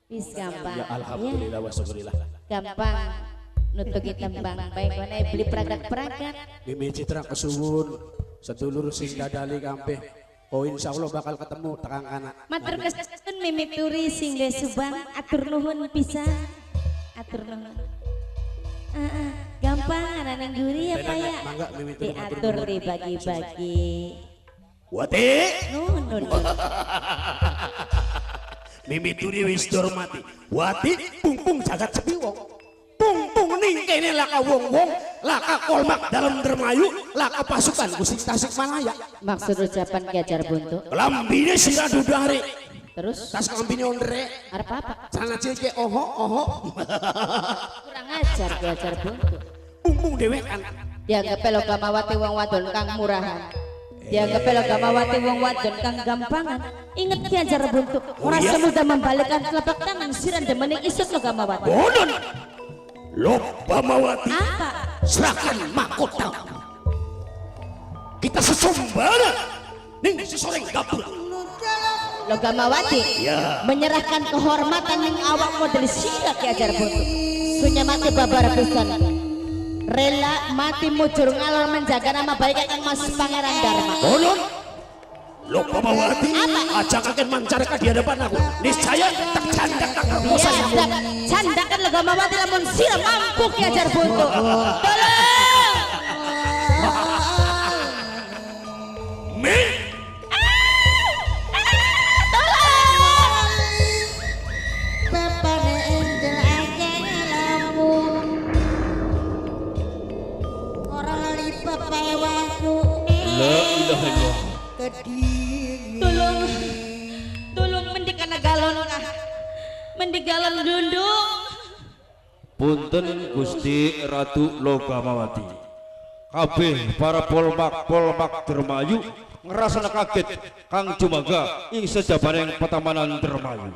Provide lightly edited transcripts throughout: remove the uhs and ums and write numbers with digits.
Wis gampang. Ya alhamdulillah wa syukurillah. Gampang nutugi tembang baik mana beli perangkat-perangkat. Mimi Citra kesuwun sedulur sing dadali kabeh. Oh insyaallah bakal ketemu tekang anak. Matur kesuwun Mimi Turi sing de Subang atur nuhun pisan. Atur nuhun. Gampang ana nang guri ya Pak ya. Mangga Mimi Turi diatur dibagi-bagi. Wati. Nuhun. Mimi Turi wis mati. Wati pungpung jagat sepi wong. Pungpung ning kene laka wong-wong, laka kolmak dalam Dermayu, laka pasukan Gusti Tasikmalaya. Maksud ucapan Ki Ajar Buntu? Lambine sira dudare. Terus tas lambine ondre. Arep apa? Celana cilik oho oho. Kurang ajar Ki Ajar Buntu. Pungpung dhewekan. Dianggap Logamawati wong wadon kang murahan. Dianggap Logamawati wong wadon kang gampangan. Inget Ki Ajar Buntu, ora semudah membalikkan telapak tangan siran demening isut Logamawati. Bonon. Logamawati. Apa? Serahkan mahkota. Kita sesumbana ning sesoreng gapura. Logamawati ya. Menyerahkan kehormatan ning awak model sira Ki Ajar Buntu. Sunya mati babar pisan. Rela mati mujur ngalor menjaga nama baik Kang Mas Pangeran Dharma. Bonon. Logamawati aja kaken mancarka di hadapan aku. Niscaya tak candak tak kermosan. Ya, candakan Logamawati lamun sira mampu Ki Ajar Buntu. Tolong. Mi. Tolong. Bapane angel akeh ora lali bapak waku. La ilaha illallah. Tolong, tolong mendikana galon kah, mendik galon dundung. Punten Gusti Ratu Logamawati. Kabeh para polmak-polmak Dermayu ngrasana kaget kang jumaga ing sejabaning petamanan Dermayu.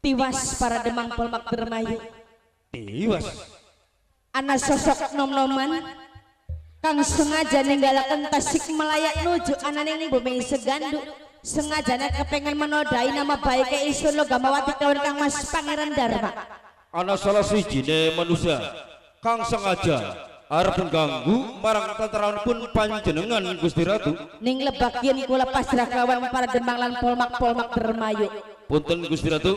Tiwas para demang polmak Dermayu. Tiwas. Ana sosok nom-noman kang sengaja ninggalaken Tasikmalaya nuju anane ning bumi Segandu, sengajane kepengen menodai nama baik isun Logamawati kawan Kang Mas Pangeran Dharma. Ana salah sijine manusia kang sengaja arep ngganggu marang pun panjenengan Gusti Ratu. Ning lebakien kula pasrah kawan para demang lan polmak-polmak Dermayu. Punten Gusti Ratu,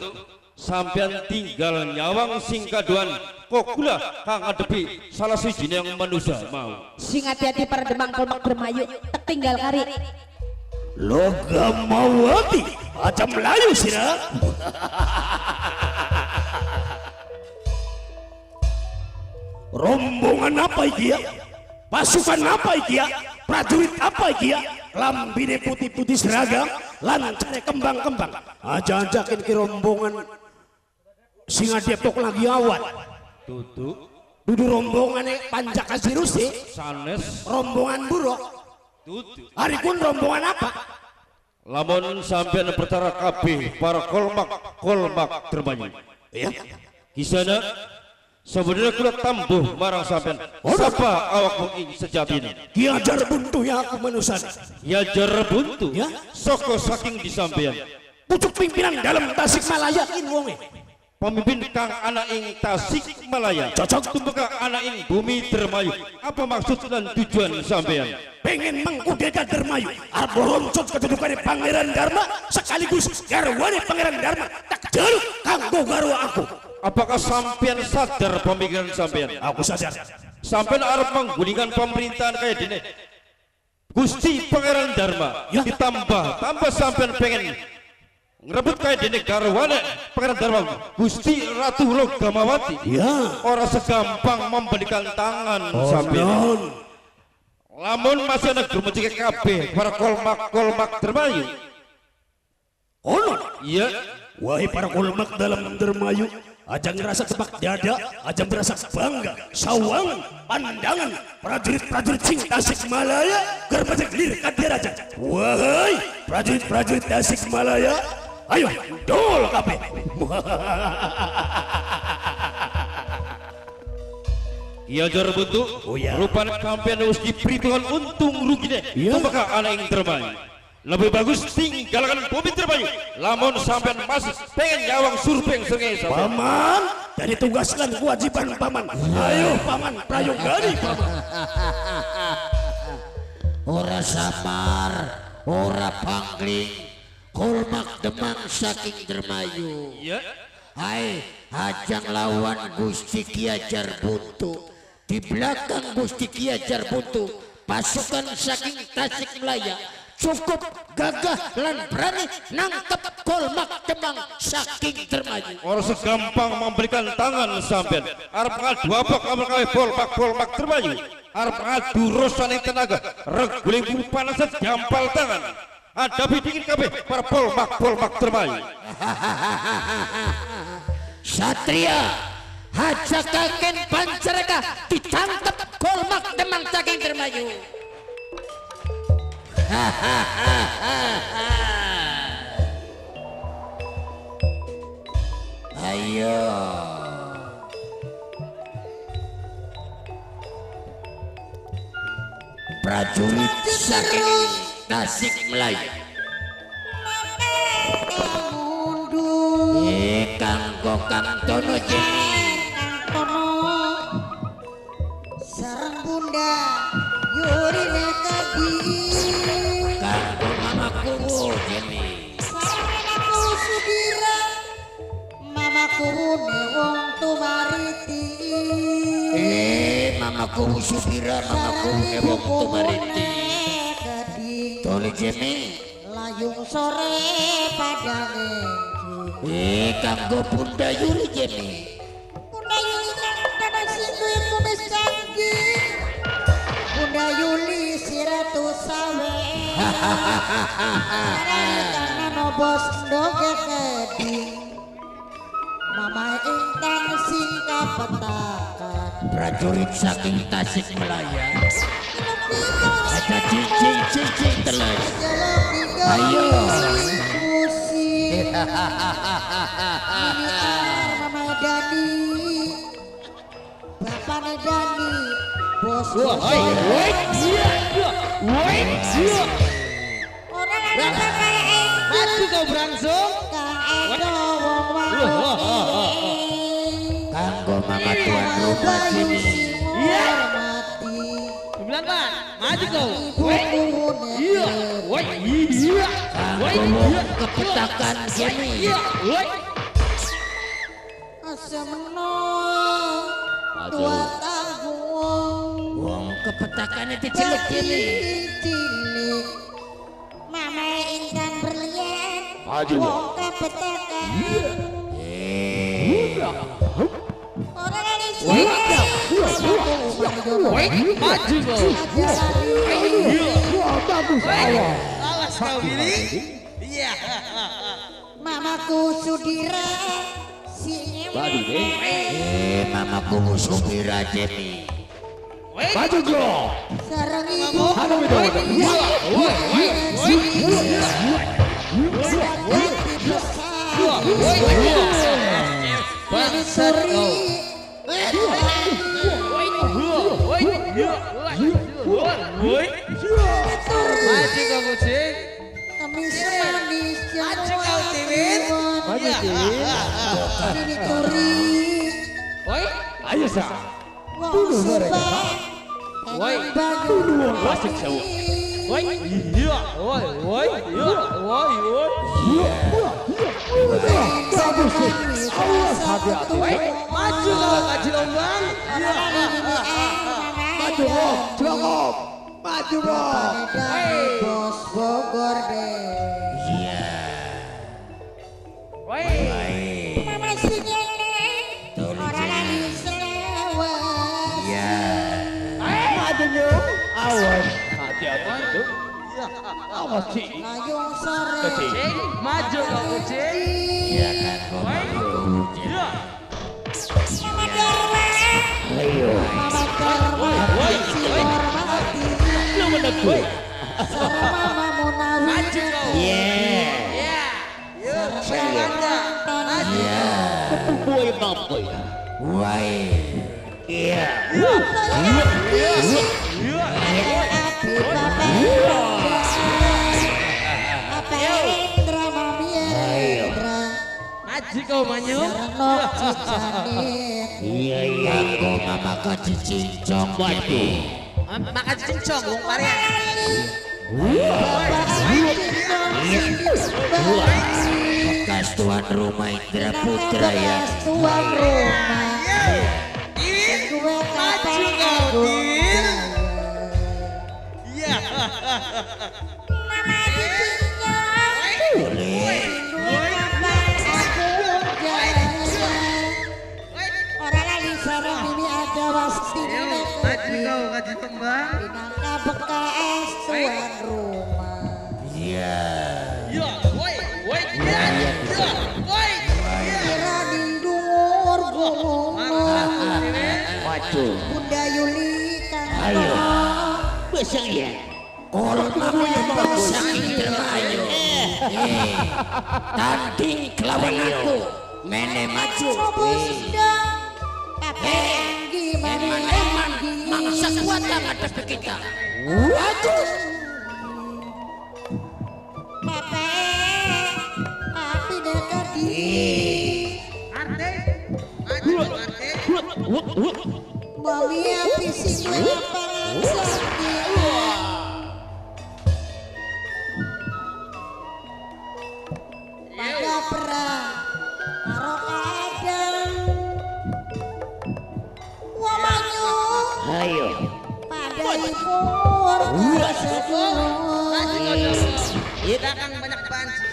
sampeyan tinggal nyawang sing kaduan kok kula kang ngadepi salah sijine yang manusia mau. Sing hati-hati para demang polmak Dermayu, tek tinggal kari. Logamawati aja melayu sira. Rombongan apa iki ya? Pasukan apa iki ya? Prajurit apa iki ya? Lambine putih-putih seragam, lancare kembang-kembang. Aja-ajakin ki rombongan Singa Depok lagi awal. Duduk. Dudu rombongane Panjak Kasirusi, sanes rombongan buruk. Duduk. Hari kun rombongan apa? Lamun sampeyan perkara kabeh para kolmak-kolmak Dermayu. Iya. Kisana sebenarnya kula tambuh marang sampean. Sapa awakmu ing sejatine? Ki Ajar Buntu ya aku manusan. Ki Ajar Buntu? Ya. Saka saking di sampean. Pucuk pimpinan dalam Tasikmalaya kin wonge. Pemimpin kang ana ing Tasikmalaya. Cocok tumeka ana ing bumi Dermayu. Apa maksud dan tujuan sampean? Pengen mengkudeta Dermayu. Arep roncot kedudukane Pangeran Dharma sekaligus garwane Pangeran Dharma tak jaluk kanggo garwa aku. Apakah sampean sadar pemikiran sampean? Aku sadar. Sampean arep menggulingkan pemerintahan kaya dene Gusti Pangeran Dharma. Ya. Ditambah tambah sampean pengen ngerebut kaya dene garwane Pangeran Dharma Gusti Ratu Logamawati. Ya. Ora segampang membalikan tangan sampean. Lamun masih ana gremecike kabeh para kolmak-kolmak Dermayu. Konon. Iya. Wahai para kolmak dalam Dermayu, aja ngerasa tebak dada, aja merasa bangga, sawangan, pandangan, prajurit-prajurit sing Tasikmalaya, germecek lir kadiraja. Wahai prajurit-prajurit Tasikmalaya, ayo dol kabeh. Ki Ajar Buntu, Oh, ya. rupane sampeyan wis diperhitungkan untung rugine. Ya. Tumeka ana ing Dermayu. Lebih bagus tinggalkan bumi Dermayu. Lamun sampean masih pengen nyawang survei sungai sampean. Paman, dari tugas lan kewajiban paman. Ayo paman, prayogani paman. Ora samar, ora pangling, Kolmak Demang saking Dermayu. Iya. Hai, hajang lawan Gusti Ki Hajar Buntu. Di belakang Gusti Ki Hajar Buntu, pasukan saking Tasikmalaya cukup gagah lan berani nangkep Kolmak Demang saking Dermayu. Orang segampang memberikan tangan sampean. Arep ngadu apa kamu kawe Polmak Dermayu. Arep ngadu rosane tenaga, reguling panas gampal tangan. Hadapi dingin kabeh para Polmak Dermayu. Satria hajakaken pancaraka ditangkep Kolmak Demang saking Dermayu. Ayo prajurit saking Tasikmalaya kanggo Kang Tono Jemi Kang Tono sareng Bunda Yuri Nekadi kanggo mamaku Jemi sareng aku Sudira mamaku wong Tumariti mamaku Sudira mamaku wong Tumariti Tole Jemi layung sore padane kanggo Bunda Yuri Jemi Bunda Yuli kang tanah sing duwe kumis canggih Bunda Yuli siratu sawe karena nobos ndoge keding Mama Intan sing kapetakan prajurit saking Tasikmalaya ada cincin cincin teles ayo ini Mama Dani Bapak Dani bos orang maju kau berangsung kanggo mama tuan rumah sini iya 94 maju kau iya iya kanggo kepetakan sini semeno dua tahun wong kepetakan itu cilik cilik Mama Intan berlian wong kepetakan maju kau bagus awas kau Billy iya mamaku Sudira si mamaku Sudira Jemi maju kau sarang ibu maju kau kucing maju kau Tiwin maju Tiwin ayo sa bunuh mereka woi bunuh wasik Jawa woi iya woi woi iya woi woi bagus awas hati-hati maju kau maju lombang maju kok cukup maju kok bos Bogor deh iya woi mama sini orang lagi selewat iya maju kok awas hati-hati itu awas sih layung sore maju kau kucing iya kan kau iya Mama Darma Mama Darma si Hormati sama Mama Munawi maju kau iya iya wai iya iya Endra Mami Endra. Maju kau manyu. Iya iya. Aku mama kaji cincong. Waduh. Makan cincong wong parean. Bekas tuan rumah Indra Putra ya. Tuan rumah. Maju kau Din. Iya. Mama cincong. Boleh. Maju kau kaji kembang. Pinangka bekas tuan rumah. Iya. Iya, woi, woi, iya, woi. Kira dindur gunung. Maju. Bunda Yuli kang. Ayo. Besok ya. Kolmak saking Dermayu. Tanding kelawan aku. Mene maju. Eman-eman mangsa kuat ngadepi kita. Waduh. Pepe api dekati. Arte. Maju arte. Mami api sing lapangan sakti. Pada perang karo kadang. Ayo. Pada ipur Belakang banyak banci.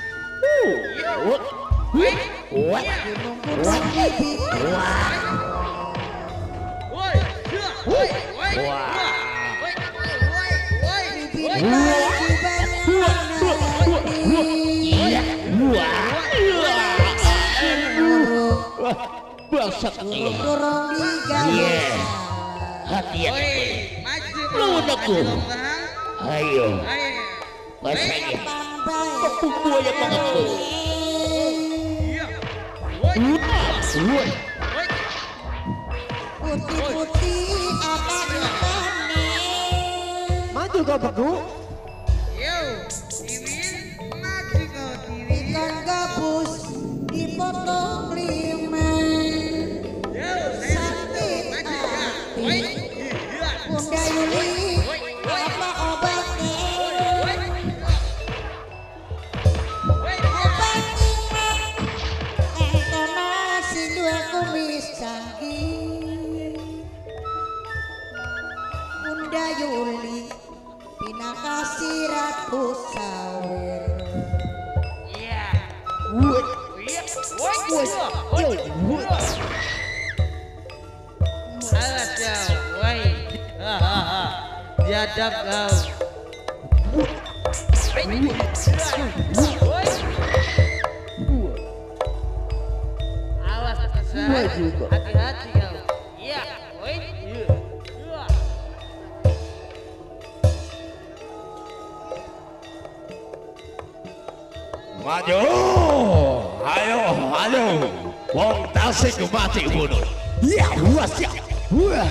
Hati-hati. Lawan aku. Ayo. Pasangnya. Buaya mengaku. Putih-putih apa ikannya? Maju kau bagu. Yo, Tiwin, maju kau Tiwin. Ikan gabus dipotong 5. Sakit hati. Bunda Yuli, apa obatnya? Obat iman, tono sing duwe kumis canggih. Bunda Yuli, pinakasi ratu sawir. Iya. Alas ya, woi. Biadab kau. Awas hati-hati kau. Iya, woi. Maju, ayo, ayo. Wong Tasik mati bunuh. Ya, wah, ya. Wah,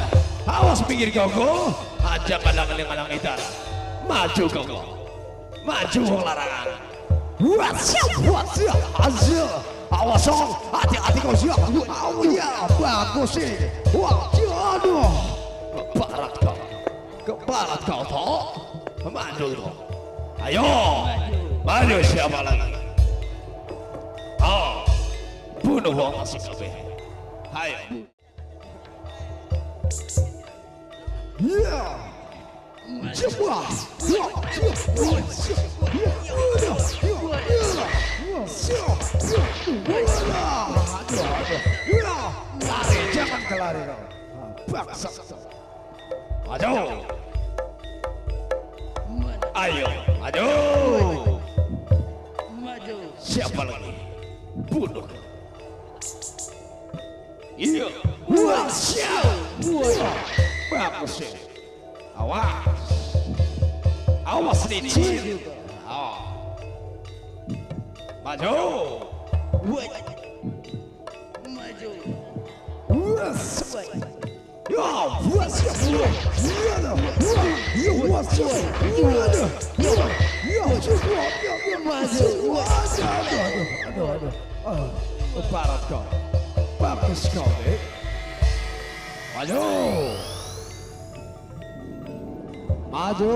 awas pinggir koko. Aja kalang-kalang kita. Maju koko. Maju wong larangan. Wah, siap, wah, siap. Aja. Awas song, hati-hati kau siap. Oh ya, bagus sih. Wah, aduh. Kebarat kau. Kebarat kau toh. Maju kau. Ayo. Maju siapa lagi? Oh, bunuh wong Tasik kabeh. Ayo. Yeah. Lari, jangan kelari kau. Bangsa. Maju. Ayo, maju. Maju. Siapa lagi? Bunuh. Iya. Wah, siap. Bagus sih. Awas. Awas licin. Maju. Maju. Ya, Maju. Aduh, aduh. Barat kau. Bagus kau, dek. Maju. Maju.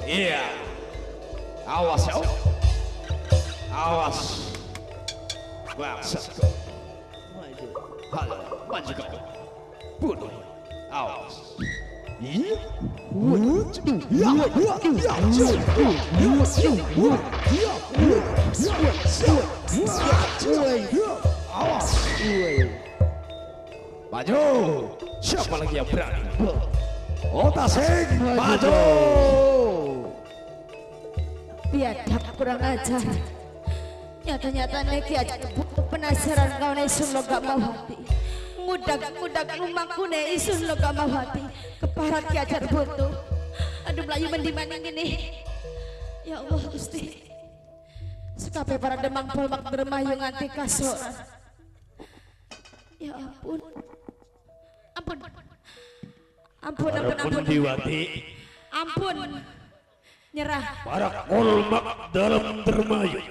Iya. Awas ya. Awas. Bangsat kau. Maju. Halo, maju kau. Bunuh. Awas. Iya. Awas. Maju. Siapa lagi yang berani? Oh, Tasik, maju. Biadab kurang ajar. Nyata-nyata neki aja penasaran kau nesun lo gak mau hati. Ngudak-ngudak rumahku ne isun lo gak mau hati. Keparat Ki Ajar Buntu. Aduh melayu mendiman ini. Ya Allah Gusti. Sekabe para demang polmak dermayu nganti kasoran. Ya ampun. Ampun. Ampun, ampun, ampun. Diwati. Ampun. Nyerah. Para kolmak dalam dermayu.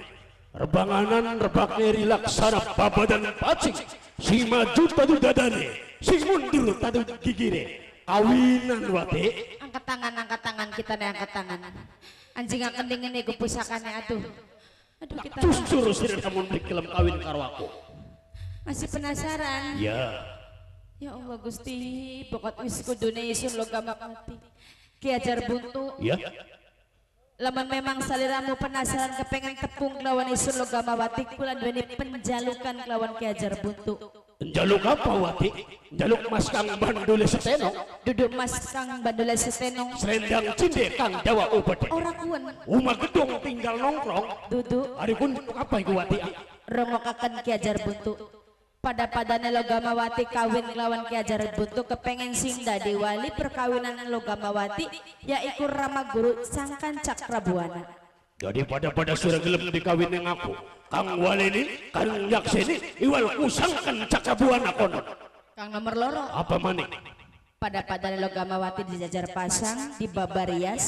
Rebanganan rebak neri laksana babadan pacing. Sing maju tadu dadane, sing mundur tadu gigire. Kawinan wate. Angkat tangan kita nih, angkat tangan. Anjing akan dingin nih pusakane atuh. Aduh kita. Justru sirah kamu beli kelem kawin karo aku. Masih penasaran? Ya. Ya Allah Gusti, pokok wis kudune isun logam mati. Ki Ajar Buntu. Ya. Lamun memang saliramu penasaran kepengen tepung kelawan isun Logamawati kula duweni penjalukan kelawan Ki Ajar Buntu. Njaluk apa Wati? Njaluk mas kang bandule setenong. Duduk mas kang bandule setenong. Selendang cinde kang dawa ubede. Ora kuwen. Uma gedung tinggal nongkrong. Duduk. Hari kun apa iku Wati? Rongokaken Ki Ajar Buntu. Pada-padane Logamawati kawin kelawan Ki Ajar Buntu kepengen sing dadi wali perkawinan Logamawati yaiku Rama Guru Sangkan Cakrabuana. Jadi pada-pada surah gelem dikawin yang aku Kang Walini, Kang Yakseni, iwal Sangkan Cakrabuana konon. Kang nomor loro. Apa maning? Pada-padane Logamawati dijajar pasang di Babarias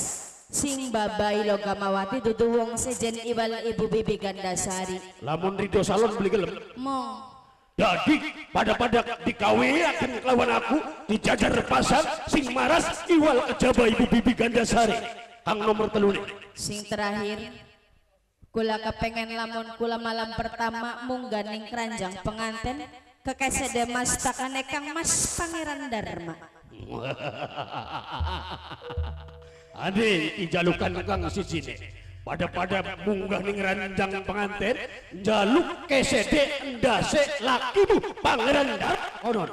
sing babai Logamawati dudu wong sejen iwal Ibu Bibi Gandasari. Lamun ridho salon beli gelem. Mong. Jadi pada-pada dikawiakan kelawan aku dijajar pasang sing maras iwal kejaba Ibu Bibi Gandasari. Kang nomor telu nih. Sing terakhir kula kepengen lamun kula malam pertama munggah ning keranjang penganten kekesede mas takane Kang Mas Pangeran Dharma. Ade dijalukan kang sijine. Pada-pada munggah ning ranjang pengantin njaluk kesede ndase lakimu Pangeran Dharma konon.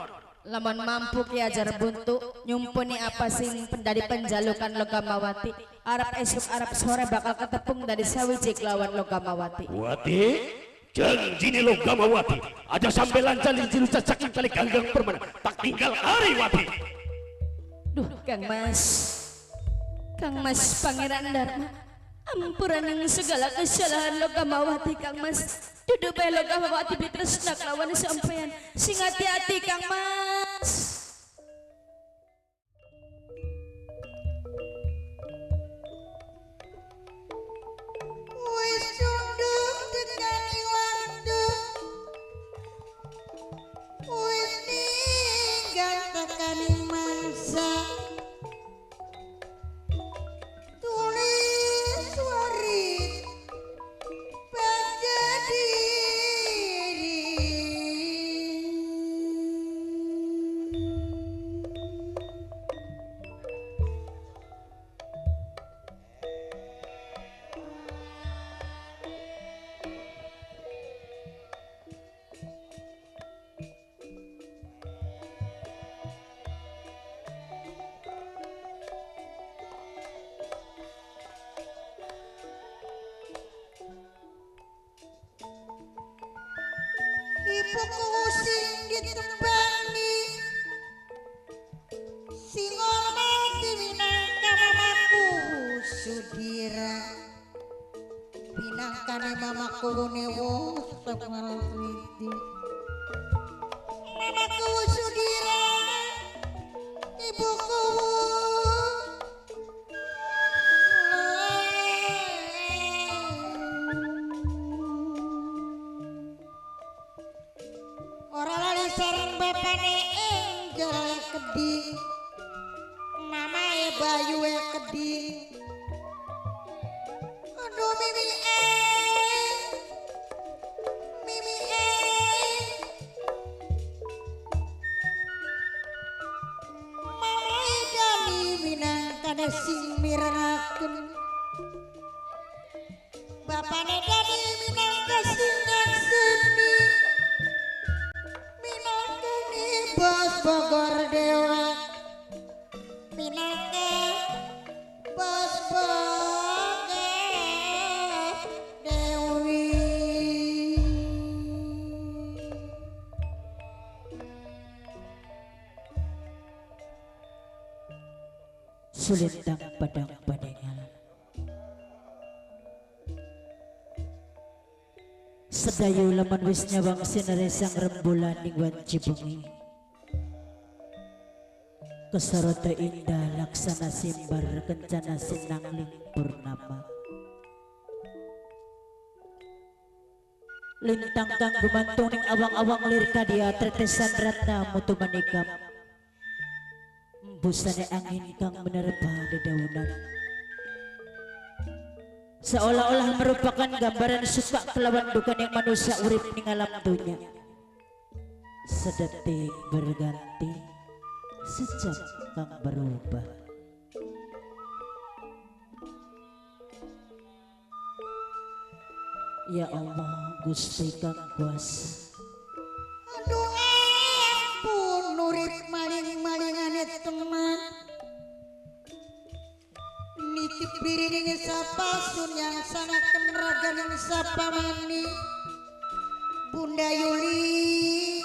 Lamun mampu Ki Ajar Buntu nyumpuni apa sing pendadi penjalukan Logamawati arep esuk arep sore bakal ketepung dari sawiji kelawan Logamawati. Wati janjine Logamawati aja sampai lancar lincir cacakin tali ganggang permana tak tinggal hari Wati. Duh Kang Mas, Kang Mas Pangeran Dharma, ampuran segala kesalahan Logamawati Kang Mas. Duduk bae Logamawati bitresna kelawan sampean. Sing hati-hati Kang Mas. Wis sunduk tekani waktu. Wis ninggal tekani mangsa. Tulis warit baca diri. Ibuku sing ditembangi sing hormati minangka mamaku Sudira pinangkane mamaku newo semalriti mamaku Sudira ibuku bapane Angel Keding, mamae Bayu Keding. Aduh mimi mimi mamae Dani minangkana sing mirengaken, bapane Dani minangka sing ngakseni, minangkani bos Bogor dewa, minangka bos Bogor Dewi. Sulintang padang panengal sedayu lamun wis nyawang sinare sang rembulan ning wanci bengi, kesorota indah laksana simbar kencana sinangling purnama. Lintang kang gumantung ning awang-awang lir kadia tretesan ratna mutu manikam, embusane angin kang menerpa dedaunan, seolah-olah merupakan gambaran suka kelawan duka yang manusia urip ning alam dunya. Sedetik berganti, sejam kang berubah. Ya Allah Gusti kang kuasa. Aduh ampun urip maling-malingane teman, nitip diri sapa sun yang sanaken raganing sapa mani. Bunda Yuli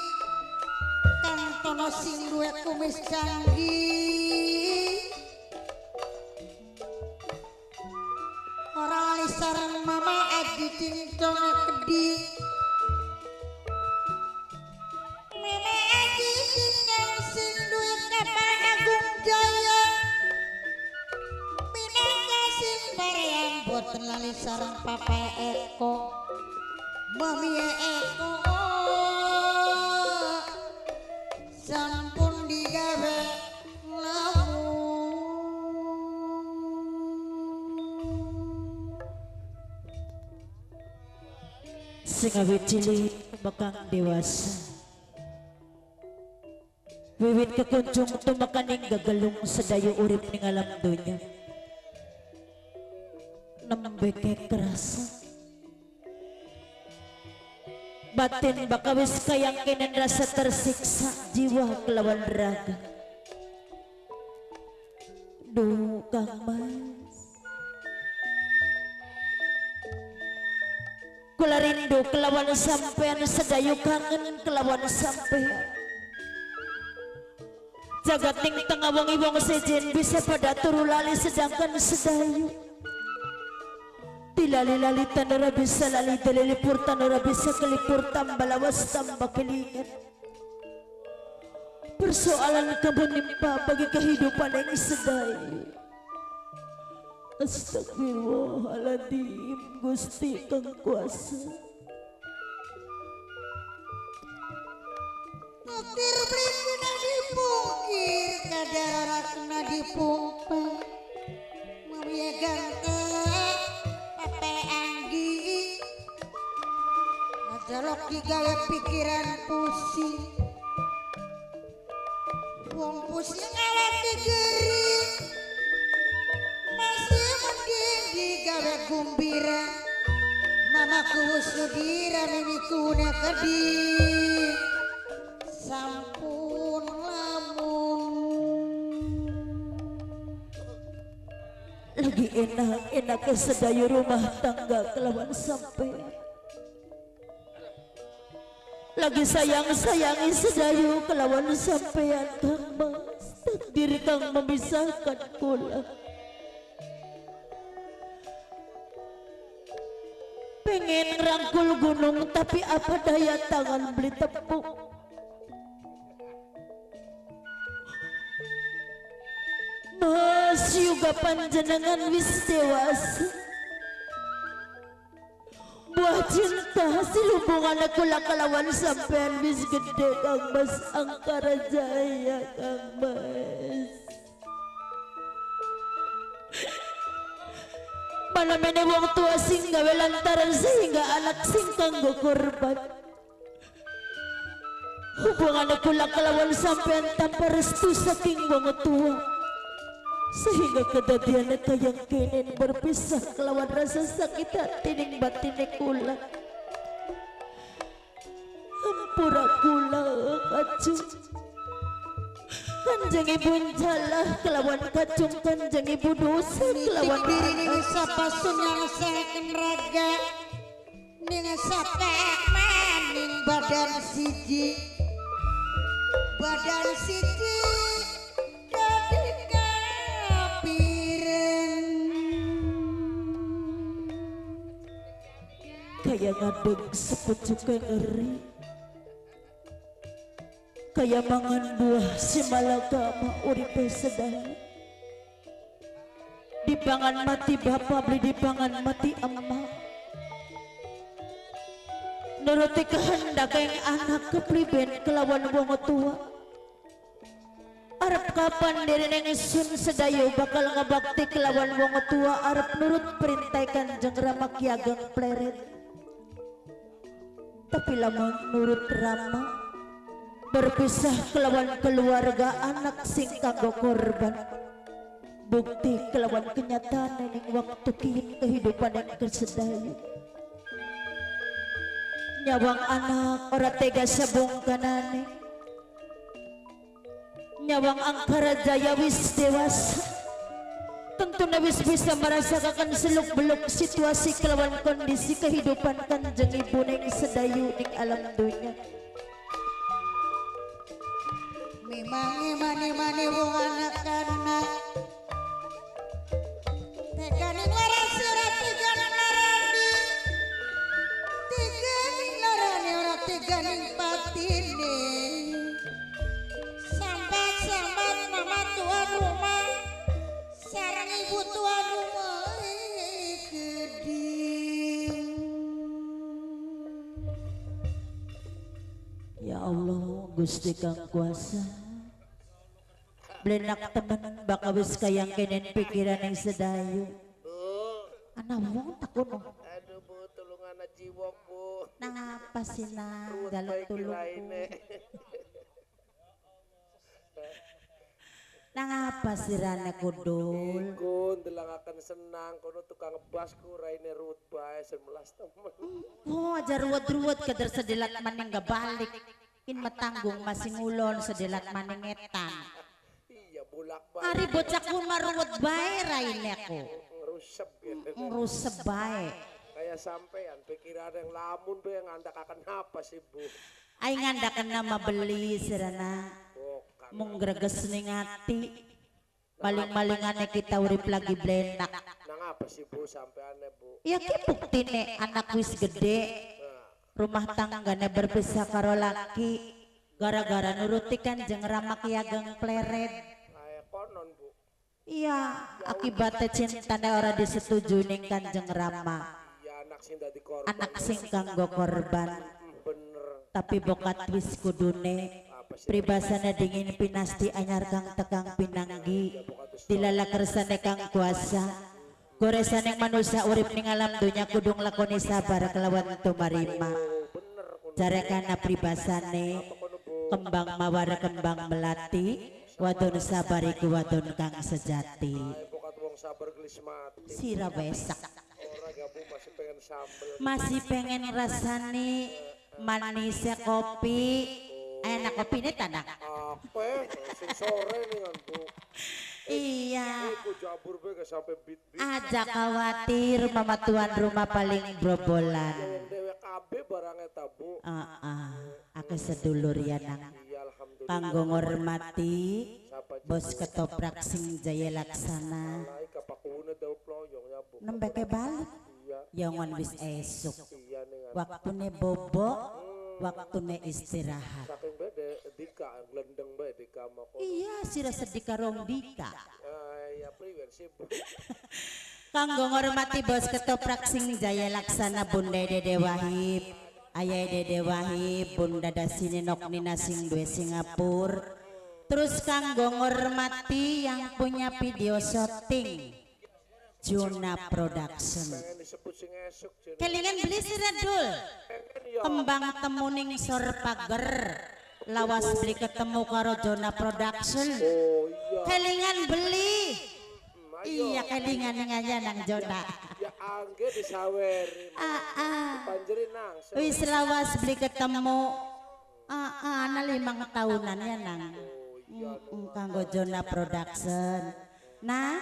kang tono sing duwe kumis canggih, ora lali sareng mama Aji Cincong Keding. Mama Aji Cincong sing duwe kapal Agung Jaya, minangka sing parean boten lali sareng papa Eko, mami Eko sampun digawe lawu. Sing awit cilik tumekang dewasa, wiwit kekuncung tumekaning gegelung sedayu urip ning alam donya, nembe kerasa batin baka wis kayangkinan rasa tersiksa jiwa kelawan raga. Duh Kang Mas, kula rindu kelawan sampean, sedayu kangen kelawan sampean. Jagat ning tengah wengi wong sejen bisa pada turu lali, sedangkan sedayu dilali-lali tanora bisa lali, dililipur tanora bisa kelipur, tambah lawas tambah kelingan. Persoalan kamu nimpa bagi kehidupan yang sedayu. Astagfirullahaladzim Gusti kang kuasa. Takdir beli kena dipungkir, kadar ora kena dipumpa. Mami ganteng Pape Anggi, ajalok digawe pikiran pusing. Wong pusing awake gering, masih mending digawe gumbira. Mamaku sudira mimiku nakedi, sampun lamun. Lagi enak-enak sedayu rumah tangga kelawan sampean, lagi sayang-sayangi sedayu kelawan sampean Kang Mas. Takdir kang memisahkan kula. Pengen rangkul gunung tapi apa daya tangan beli tepuk. Mas juga panjenengan wis dewasa, buah cinta Hasil hubungan kula kalawan sampean wis gede Kang Mas Angkara Jaya Kang Mas. Malamene wong tua sing gawe lantaran sehingga anak sing kanggo korban. Hubungan kula kalawan sampean tanpa restu saking wong tua. Sehingga kedadian kaya kenen berpisah kelawan rasa sakit hati ning batine kula. Ampura kula kacung. Kanjeng ibu jalah kelawan kacung, kanjeng ibu dosa kelawan diri ning sapa sunyang saken raga ning sapa maning badan siji badan siji dadi kapiren kaya ngadeg sepucuke ngeri kaya mangan buah si malakama uripe sedaya dipangan mati bapak beli dipangan mati emak nuruti kehendak yang anak kepriben kelawan wong tua arep kapan diri neng sun sedayu bakal ngebakti kelawan wong tua arep nurut perintah Kanjeng Rama Ki Ageng Pleret tapi lamun nurut Rama berpisah kelawan keluarga anak sing kanggo korban bukti kelawan kenyataan ning waktu kini kehidupan yang kesedayu nyawang anak ora tega sabungkanane nyawang Angkara Jaya wis dewasa tentu wis bisa merasakan seluk beluk situasi kelawan kondisi kehidupan kanjeng ibu ning sedayu ning alam dunya. Memang mane-mane wong anak-anak tekane laras ora tegane larani tegane larani ora tegane patine sambat-sambat mama tuan rumah sareng ibu tuan rumah keding. Ya Allah Gusti Kang Kuasa blenak temen bakal wis kayang kenen pikiran yang sedayu anak wong takono. Aduh Bu, tulungan jiwok Bu. Nang apa sih nang jaluk tulung. Nang apa sih rane kudul? Iku ndelangaken senang kono tukang bas ku raine ruwet bae semelas temen. Oh aja ruwet-ruwet keder sedelat maning gak balik. In metanggung masih ngulon sedelat maning etan. Ari bocah ku maruwet bae raine ku. Ngrusep gitu. Ngrusep bae. Kayak sampean pikiran yang lamun be ngandakaken apa sih Bu? Ai ngandaken nama beli sirana. Mung greges ning ati. Maling-malingane kita urip lagi blenak. Nang apa sih Bu sampeane Bu? Ya ki buktine anak wis gede. Rumah tanggane berpisah karo laki gara-gara nuruti Kanjeng Rama Ki Ageng Pleret. Konon, Bu. Iya, akibatnya cintane ora disetujui ning Kanjeng Rama. Iya, anak sing dadi korban. Anak sing kanggo korban. Bener. Tapi bokat wis kudune pribasane dingin pinasti anyar kang tekang pinanggi dilala kersane kang kuasa. Goresane manusia urip ning alam donya kudu nglakoni sabar kelawan tumarima. Jare kana pribasane kembang mawar kembang melati wadon sabar iku wadon kang sejati. Sira wesak. Masih pengen rasane manisnya kopi. Enak kopine tanah. Apa? Sing sore nih kan Bu. Iya. Iku be sampai bit-bit. Aja khawatir mama tuan rumah paling brobolan. Dewe kabeh barangnya ta Bu. Heeh. Aku sedulur ya nang. Kanggo ngormati bos ketoprak sing jaya laksana. Nembeke balik. Ya ngon wis esuk. Waktune bobo, waktune istirahat. Saking bede dika glendeng bae dika mako. Iya, sira sedika rong dika. Ya priwen sih Bu. Kanggo ngormati bos ketoprak sing jaya laksana Bunda Dede Wahib, Ayah Dede Wahib, Bunda Dasini Nok Nina sing duwe Singapura. Terus kanggo ngormati yang punya video syuting Juna Production. Pengen disebut sing esuk jenenge. Kelingan beli siradul. Kembang temuning sor pager. Lawas beli ketemu karo Jona Production. Oh iya. Kelingan beli. Ayo. Iya kelingan aja nang Jona. Ya angge disaweri. Ah, ah. Panjeri nang. Wis lawas beli ketemu. Ah, ah, ana 5 tahunan ya nang. Kanggo Jona Production. Nah,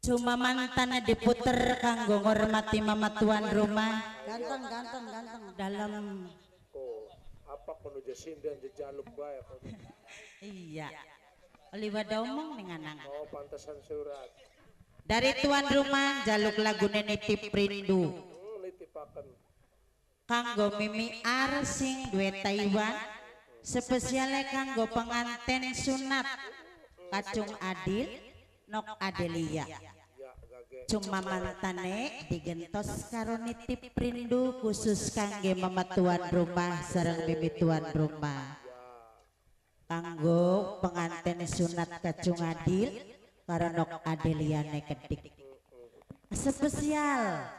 cuma mantannya diputer kanggo ngormati mama tuan rumah. Ganteng, ganteng, ganteng. Dalam Oh, apa kono jesinden jejaluk bae kono. Iya. Liwat omong ning anang. Oh, pantesan surat. Dari tuan rumah jaluk lagu Nitip Rindu. Nitipaken. Kanggo Mimi Ar sing duwe Taiwan, spesiale kanggo penganten sunat Kacung Adil Nok Adelia. Ya, gage. Cuma mantane digentos karo Nitip Rindu khusus kangge mama tuan rumah sareng mimi tuan rumah. Kanggo pengantin sunat Kacung Adil karo Nok Adelia kedik. Spesial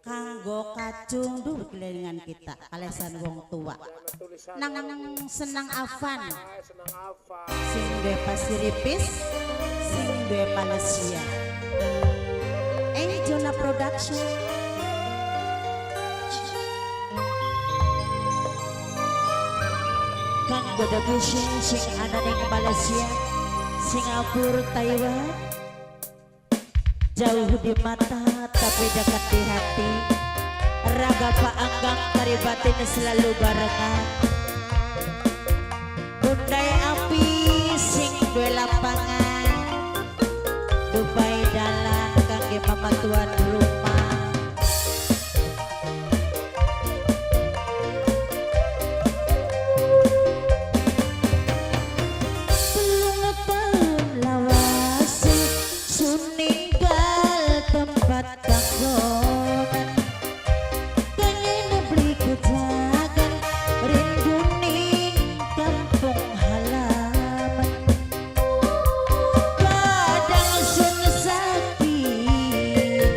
kanggo kacung duh kelingan kita kalesan wong tua. Tulisan Nang senang Avan ae senang apa? sing duwe Pasir Ipis, sing duwe Malaysia. Jona Production. Kanggo The sing ana ning Malaysia, Singapura, Taiwan. Jauh di mata tapi dekat di hati. Raga paanggang karibatin selalu barengan. Bundai api sing duwe lapangan. Dubai dalan kangge mama tuan rumah. Telung tahun lawase suninggal tempat panggonan. Pengen beli kejagan rindu ning kampung halaman. Kadang sun sakit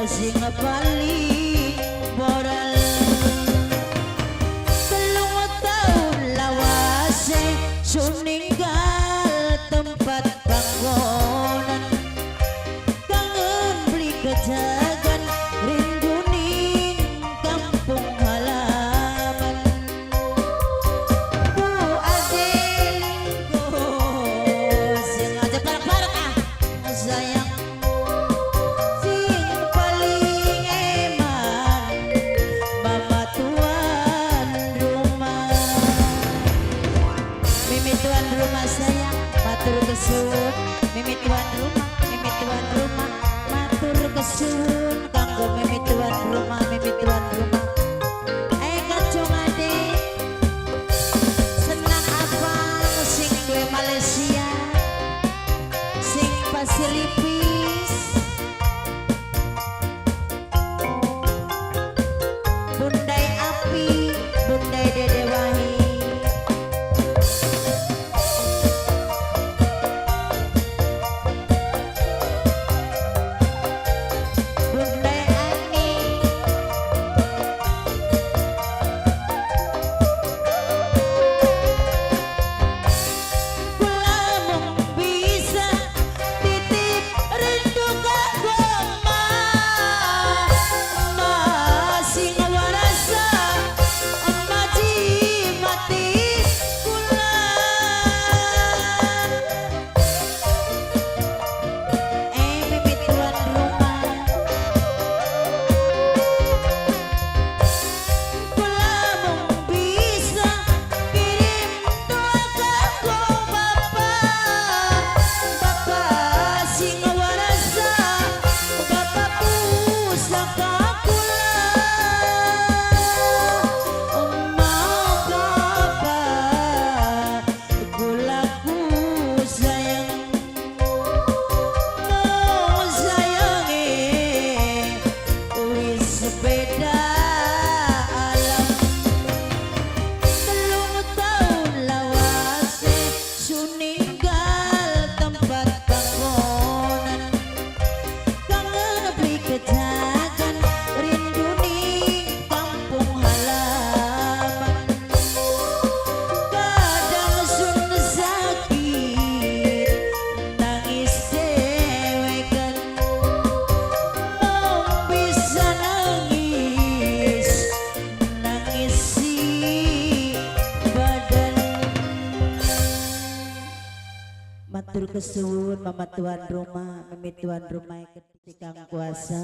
sing paling moral. 3 tahun lawase suninggal tempat panggonan, kangen beli kejagan rindu ning kampung halaman. Bu adelingku sing aja parek-parek ah sayang, sing paling eman mama tuan rumah. Mimi tuan rumah sayang matur kesuwun, mimi tuan rumah, mimi tuan rumah matur kesuwun kanggo mimi tuan rumah, mimi tuan rumah. Kacung ade senang apa sing duwe Malaysia sing pasir lipis, bundai api bundai dede wahi. Bundai ani kula mung bisa titip rindu kanggo emak sing warasa emak jimati kula. Mimi tuan rumah kula mung bisa kirim doa kanggo bapak, bapak sing warasa bapak pusaka kula. Emak bapak kula ku sayang, mau sayange wis beda alam. 3 tahun lawase suninggal tempat panggonan, kangen beli kejagan rindu ning kampung halaman. Kadang sun sakit nangis dewekan, mung bisa nangis nangis si badan. Matur kesuwun mama tuan rumah, mimi tuan rumah ketika kuasa.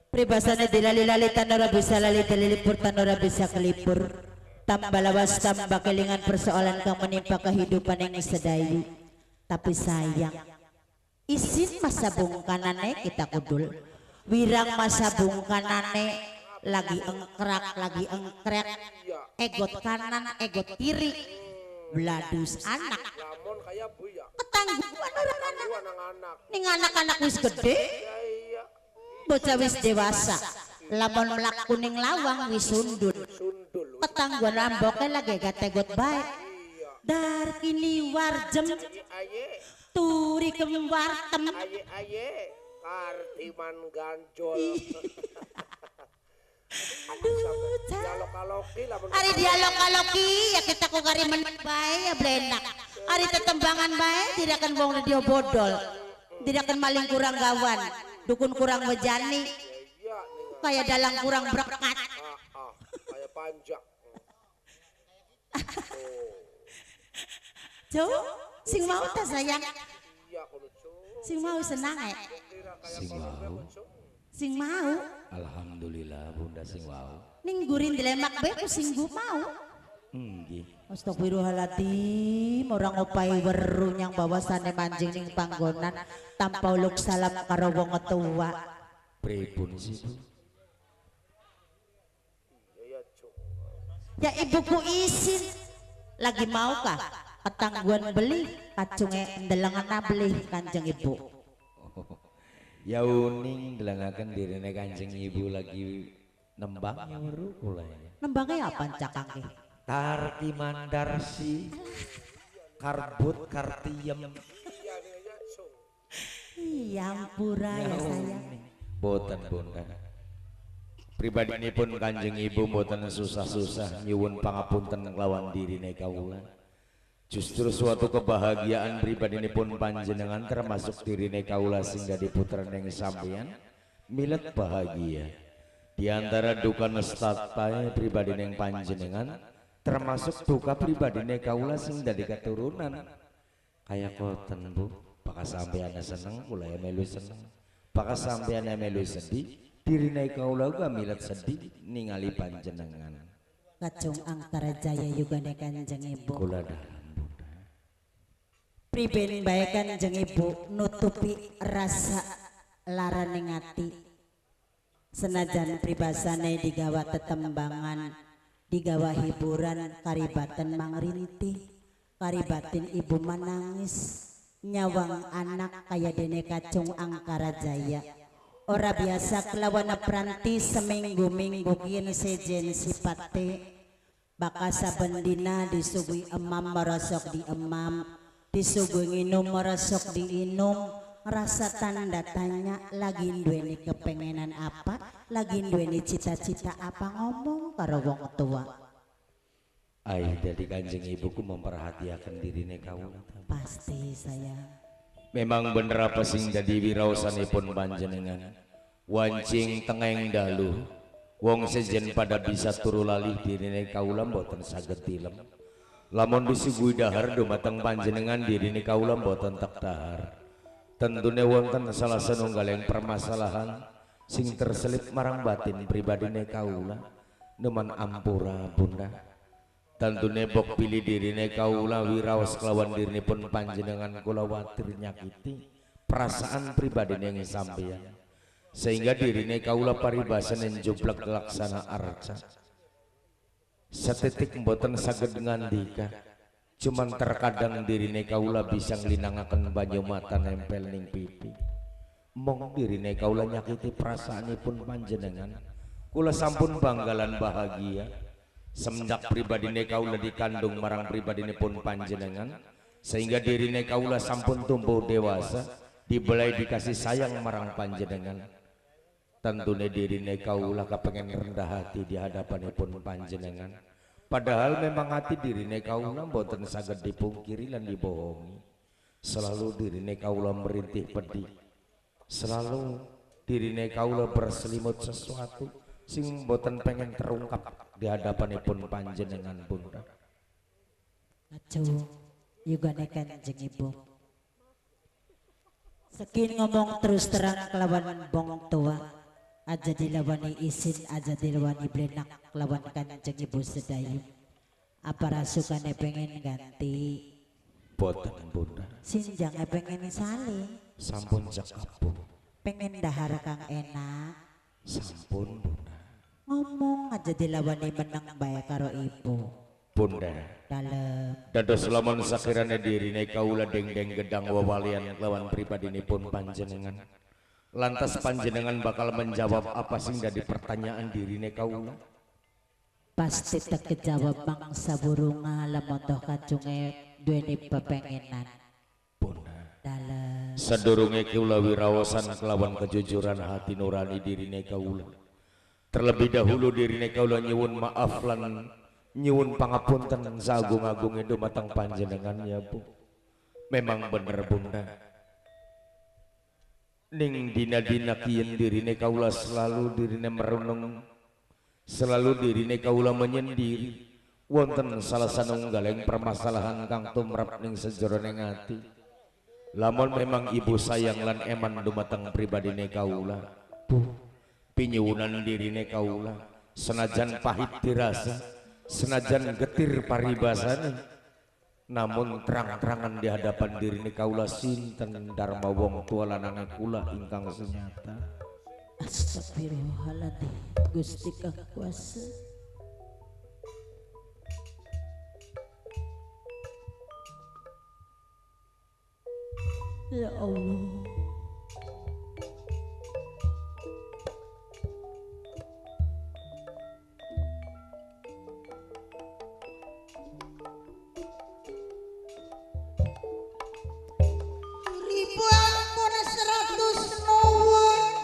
Pribasane dilali-lali tan ora bisa lali dilipur tan ora bisa kelipur. Tambah lawas tambah kelingan persoalan kang menimpa kehidupan yang sedayu. Tapi sayang, isin masa bungkanane kita kudul. Wirang masa bungkanane lagi engkrak, lagi engkrek. Egot kanan, egot kiri. Bladus anak. Lamun kaya bu ya. Ketangguhan orang anak. Bu anak-anak. Ning anak-anak wis gede, Ya iya. bocah wis dewasa. Lamun mlaku ning lawang wis sundul. Sundul. Ketangguhan ramboke lagi gategot bae. Dar kini warjem Aye, turi kemwartem. aye, aye. Kartiman ganjol. Aduh, cah. Dialog-aloki lamun. Ari dialog-aloki ya kita kok kari men bae ya blenak. Ari tetembangan bae tidak akan wong radio bodol. Tidak akan maling kurang gawan, dukun kurang wejani, Iya nih. kayak dalang kurang berkat. Ah, ah, kayak panjang. Jo, sing mau ta sayang? Iya kono cu. Sing mau senang eh. Kira kayak Sing kono wau. cu. Sing mau Alhamdulillah bunda sing wau. ning gurin dilemak bae ku sing gu mau. Nggih. Astagfirullahaladzim, orang ngopai weru nyang bawasane manjing ning panggonan tanpa uluk salam karo wong tua. Pripun sih Bu? Iya cu. Ya ibuku isin lagi mau kah ketangguhan beli kacunge ndelengan beli kanjeng ibu. Oh, ya uning delengaken dirine kanjeng ibu lagi nembang ya weru kula ya. Nembangnya apa cakangke? Tarti Mandarsi Karbut Kartiem. Iya ampura ya sayang. Boten Bunda. Pribadinipun Kanjeng Ibu mboten susah-susah nyuwun pangapunten kelawan dirine kawula. Justru suatu kebahagiaan pribadinipun panjenengan termasuk dirine kawula sing dadi putrane sampeyan milet bahagia. Di antara duka nestatae pribadine panjenengan termasuk duka pribadine kawula sing dadi keturunan. Kaya koten Bu, bakal sampeyan seneng kula ya melu seneng. Bakal sampeyan melu sedih, dirine kawula uga milet sedih ningali panjenengan. Kacung Angkara Jaya yugane Kanjeng Ibu. Kula dalem Bunda. Priben bae Kanjeng Ibu nutupi rasa larane ati. Senajan pribasane digawa tetembangan, digawa hiburan karibaten mangrintih, karibatin ibu manangis, nyawang anak kaya dene Kacung Angkara Jaya. Ora biasa kelawan pranti seminggu-minggu kian sejen sipate baka saben dina disuguhi emam merosok di emam, disuguhi nginum merosok diinum, rasa tanda tanya lagi duweni kepengenan apa, lagi duweni cita-cita apa ngomong karo wong tua. Ai dari Kanjeng Ibuku memperhatikan dirine kawula. Pasti sayang. Memang bener apa sing dadi wiraosanipun panjenengan. Wancing tengeng dalu wong sejen pada bisa turu lalih dirine kawula mboten saged tilem. Lamun disuguhi dahar dumateng panjenengan dirine kawula mboten tek dahar. Tentune wonten salah sanunggaling permasalahan sing terselip marang batin pribadine kawula. Numan ampura Bunda. Tentune bok pilih dirine kawula wiraos kelawan dirinipun panjenengan kula watir nyakiti perasaan pribadine yang sampeyan sehingga dirine kawula paribasan njublek laksana arca setitik mboten saged ngandika, cuman terkadang dirine kawula bisa nglinangaken banyu mata nempel ning pipi. Mong dirine kawula nyakiti perasaanipun panjenengan, kula sampun banggalan bahagia semenjak pribadine kawula dikandung marang pribadine pun panjenengan sehingga dirine kawula sampun tumbuh dewasa dibelai dikasih sayang marang panjenengan. Tentune dirine kawula kepengen rendah hati di hadapanipun panjenengan, padahal memang hati dirine kawula mboten saged dipungkiri lan dibohongi. Selalu dirine kawula merintih pedih, selalu dirine kawula berselimut sesuatu sing mboten pengen terungkap di hadapanipun panjenengan Bunda. Kacung yugane Kanjeng Ibu. Sekin ngomong terus terang kelawan bong tua, aja dilawani isin, aja dilawani blenak kelawan Kanjeng Ibu sedayu. Apa rasukane pengen ganti? Boten Bunda. Sinjange pengen saling. Sampun cekap Bu. Pengen dahar kang enak. Sampun Bunda. Ngomong aja dilawani menang bae karo ibu. Bunda. Dalem. Dados lamun sakirane dirine kawula dengdeng gedang wewalian kelawan pribadinipun panjenengan, lantas panjenengan bakal menjawab apa sing dadi pertanyaan dirine kawula? Pasti tak kejawab bangsa burunga lamun toh kacunge duweni pepengenan. Bunda. Dalem. Sadurunge kula wiraosan kelawan kejujuran hati nurani dirine kawula, terlebih dahulu dirine kawula nyuwun maaf lan nyuwun pangapunten sagung-agunge dumateng panjenengan ya Bu. Memang bener Bunda, ning dina-dina kiyen dirine kawula selalu dirine merenung, selalu dirine kawula menyendiri. Wonten salah sanunggaling permasalahan kang tumrap ning sejerone ati. Lamun memang ibu sayang lan eman dumateng pribadine kawula, Bu, pinyuwunan dirine kawula senajan pahit dirasa, senajan getir paribasane, namun terang-terangan di hadapan dirine kawula sinten dharma wong tua lanange kula ingkang senyata. Astagfirullahaladzim, Gusti kang kuasa. Ya Allah. Ribu ampun 100 nuwun.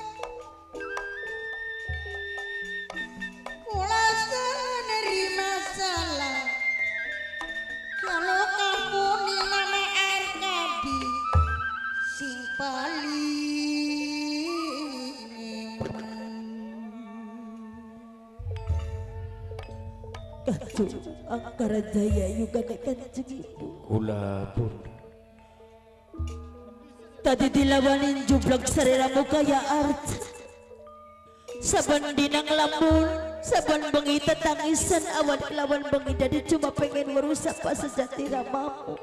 Kacung Angkara Jaya yugane kanjeng ibu. Kula pun tadi dilawanin jublek sariramu kaya arca. Saban dina ngelamun, saban bengi tetangisan awan kelawan bengi dadi cuma pengen merusak pas sejati ramamu.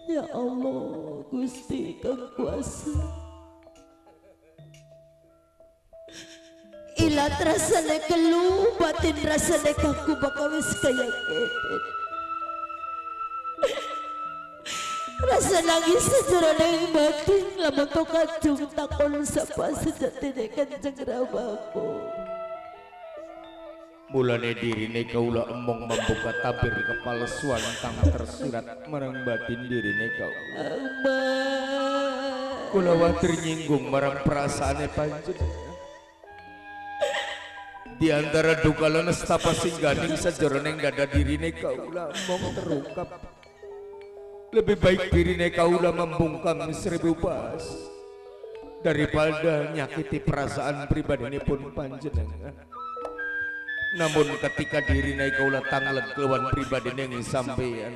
Ya Allah, Gusti Kang Kuasa. Ilat rasane kelu, batin rasane kaku bakal wis kaya kene. Rasa nangis sejerone batin lamun to kacung takon sapa sejatine Kanjeng Ramaku. Mulane dirine kaula emong membuka tabir kepalsuan kang tersirat marang batin dirine kaula. Kula watir nyinggung marang perasaane panjenengan. Di antara duka lan nestapa singganing sajerone dada dirine kaula emong terungkap. Lebih baik dirine kaula membungkam seribu bahas daripada nyakiti perasaan pribadine pun panjenengan. Namun ketika dirine kaula tanglet kelawan pribadine sampeyan,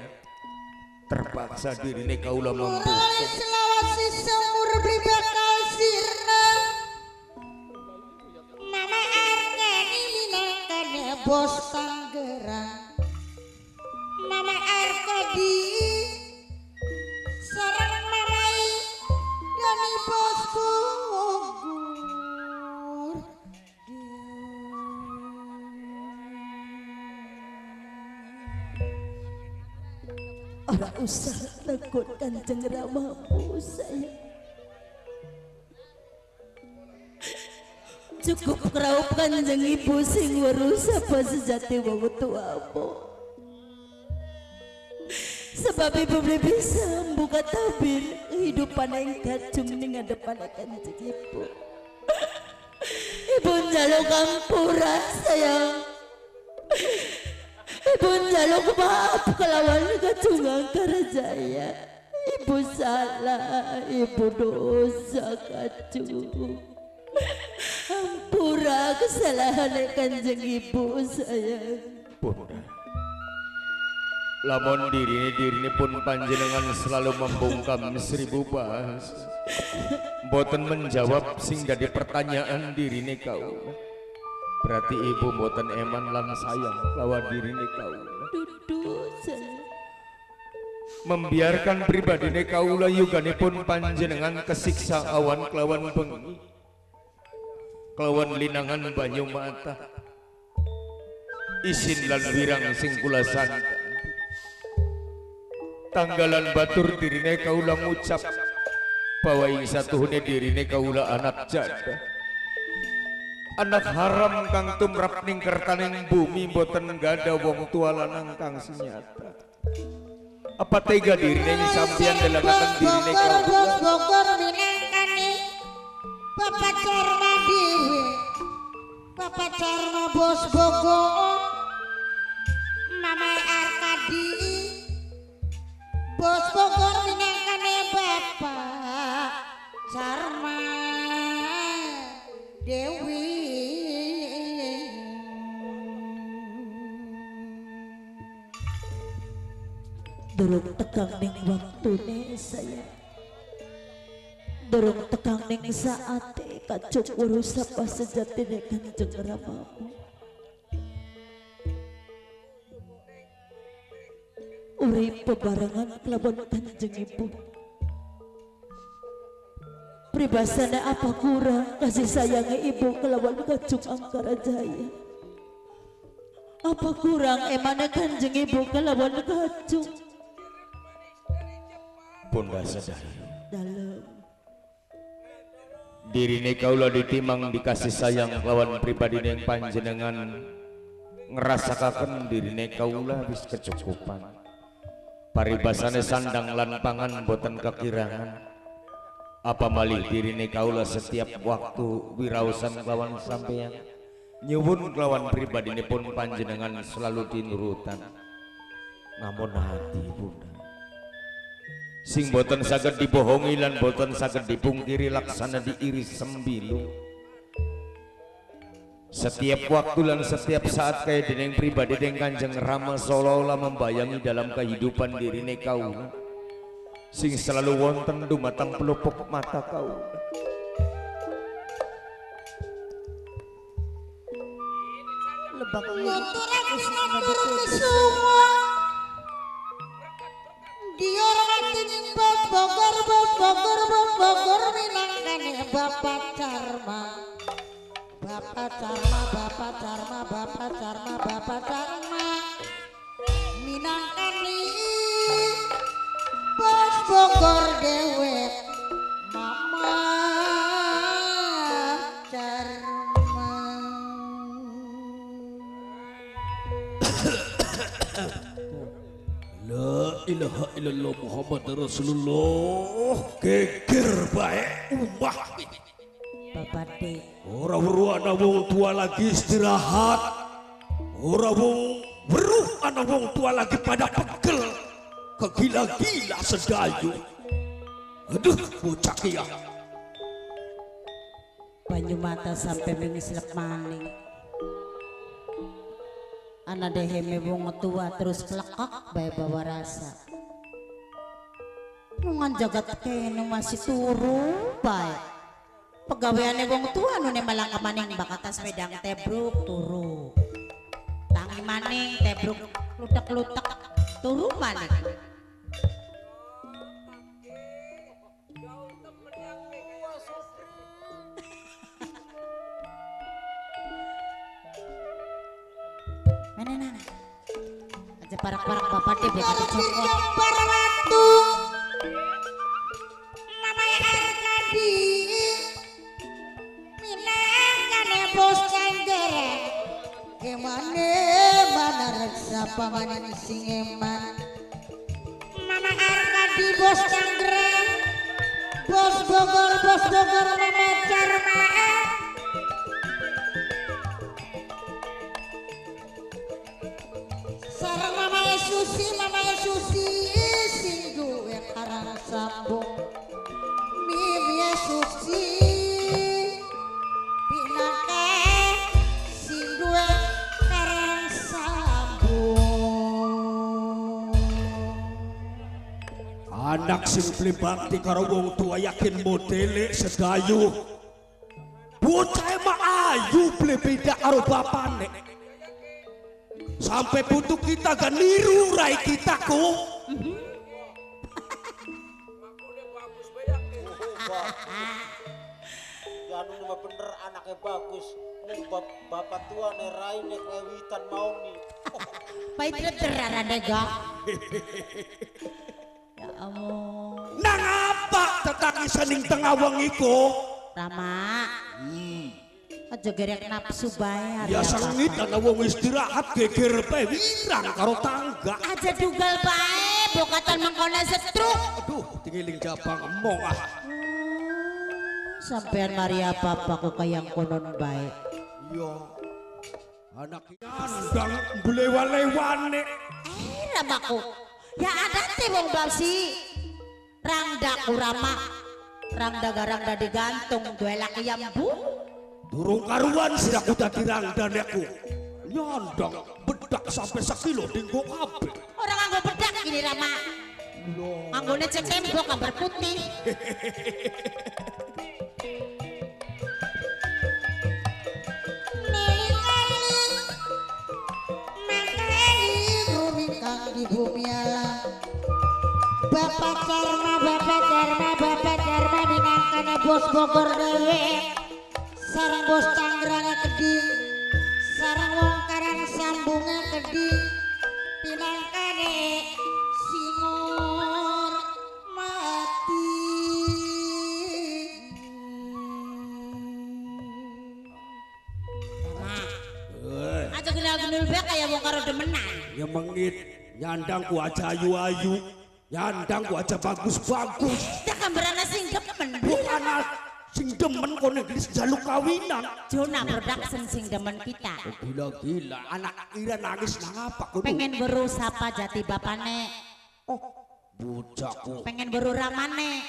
terpaksa dirine kaula membungkam. Selawasi semur beli bakal sirna. Mama Arkani minangkane bos Tangerang. Mama Arkadi sareng mamai dani bos Bogor. Ora usah takut Kanjeng Ramamu sayang. Cukup keraup Kanjeng Ibu sing weruh sapa sejati wong tuamu. Sebab ibu beli bisa membuka tabir kehidupan yang kacung ning ngadepan Kanjeng Ibu. Ibu njaluk ampura sayang. Ibu njaluk maaf kelawan kacung Angkara Jaya. Ibu salah, ibu dosa kacung. Ampura kesalahan Kanjeng Ibu sayang. Bunda, lamun dirine pun panjenengan selalu membungkam seribu bahas, mboten menjawab sing dadi pertanyaan dirine kau. Berarti ibu mboten eman lan sayang lawan dirine kau. Membiarkan pribadine kaula yugane pun panjenengan kesiksa awan kelawan bengi, kelawan linangan banyu mata, isin lan wirang sing kula santan. Tanggalan batur dirine kaula ngucap bahwa ing satuhune dirine kaula anak janda, anak haram kang tumrap ning kertaning bumi mboten gada wong tua lanang kang senyata. Apa tega dirine sampeyan delangaken dirine kaula? Bos Bogor minangkane Bapak Carma dhewe, Bapak Carma bos Bogor, Mama Arkadi bos Bogor minangkane Bapak Carma Dewi. Durung tekang ning waktune saya, durung tekang ning saate kacung weruh sapa sejatine Kanjeng Ramamu. Urip bebarengan kelawan Kanjeng Ibu. Pribasane apa kurang kasih sayangnya ibu kelawan kacung Angkara Jaya? Apa kurang emane Kanjeng Ibu kelawan kacung? Bunda sadari dalem dirine kaula ditimang dikasih sayang kelawan pribadi yang panjenengan ngerasakaken dirine kaula wis kecukupan. Paribasane sandang lan pangan boten kekirangan. Apa malih dirine kaula setiap waktu wirausan kelawan sampeyan nyuwun kelawan pribadine pun panjenengan selalu dinurutan. Namun hati bunda Sing boten saged dibohongi lan boten saged dipungkiri laksana diiris sembilu. Setiap waktu lan setiap saat kaya dening pribadi dening Kanjeng Rama seolah-olah membayangi dalam kehidupan dirine kaula. Sing selalu wonten dumateng pelupuk mata kaula. Bogor Bogor Bogor minangkane Bapak Carma, Bapak Carma, Bapak Carma, Bapak Carma, Bapak Carma minangkane bos Bogor dewek Mama Carma. La ilaha illallah Muhammad Rasulullah. Geger bae umah. Bapak D. Ora weruh ana wong tua lagi istirahat. Ora wong weruh ana wong tua lagi pada pegel. Kegila-gila sedayu. Aduh bocah ya. Banyu mata sampai mengislep maning. Ana deheme wong tua terus plekak bae bawa rasa. Nungan jagat kene masih turu bae. Pegaweane wong tua nune malangka maning bakatas wedang tebruk turu. Tangi maning tebruk lutek-lutek turu maning. Mana nana? Aja parak-parak bapak deh begitu cokot. Parwatu, mamanya Arkadi, minangkane bos Canggere, kemana mana reksa pamanin sing eman. Mama Arkadi bos Canggere, bos Bogor, bos Bogor, mama Carma. Sarang mama Susi, mama Susi, sing duwe karang sambung. Mimi Susi, pinake sing duwe karang sambung. Anak sing beli bakti karo wong tua yakin modele sedayu. Bocah mah ayu beli beda karo bapane. Sampai putu kita gak niru rai kita ku. Ya anu mah bener anaknya bagus. Ning bapak tua nih rai nek lewitan mau nih. Pait terarane gak. Ya Allah. Nang apa tetangisan ning tengah wengi ku? Rama. Aja gerek nafsu bae. Ya sengit ana wong istirahat geger bae wirang karo tangga. Aja dugal bae bokatan mengkone setruk. Aduh, tingiling jabang emong ah. Sampean Maria bapakku kayang konon bae. Iya. Anak nyandang blewa-lewane. Eh ramaku. Ya adate wong basi. Rangda ku rama. Rangda garangda digantung duwe laki yambu. Durung karuan siraku dadi rangdane aku. Nyandang bedak sampai sekilo dinggo kabeh. Ora nganggo bedak ini Rama. Nganggone cek tembok gambar putih. Di bumi alam. Bapak Carma, Bapak Carma, Bapak Carma minangkane bos Bogor dewek. Sarang bos Tangerang keding, sarang wong karang sambunge keding, pinangkane singur mati. Nah, aja genul-genul bae kaya wong karo demenan. Ya mengit, nyandang ku aja ayu-ayu, nyandang ku aja bagus-bagus. Ya gambarane sing demen. Bukan sing demen kono gelis jaluk kawinan. Jona Production sing demen kita. Oh, gila-gila anak ira nangis nang apa kono? Pengen weruh sapa jati bapane. Oh, Bocahku. Pengen weru ramane.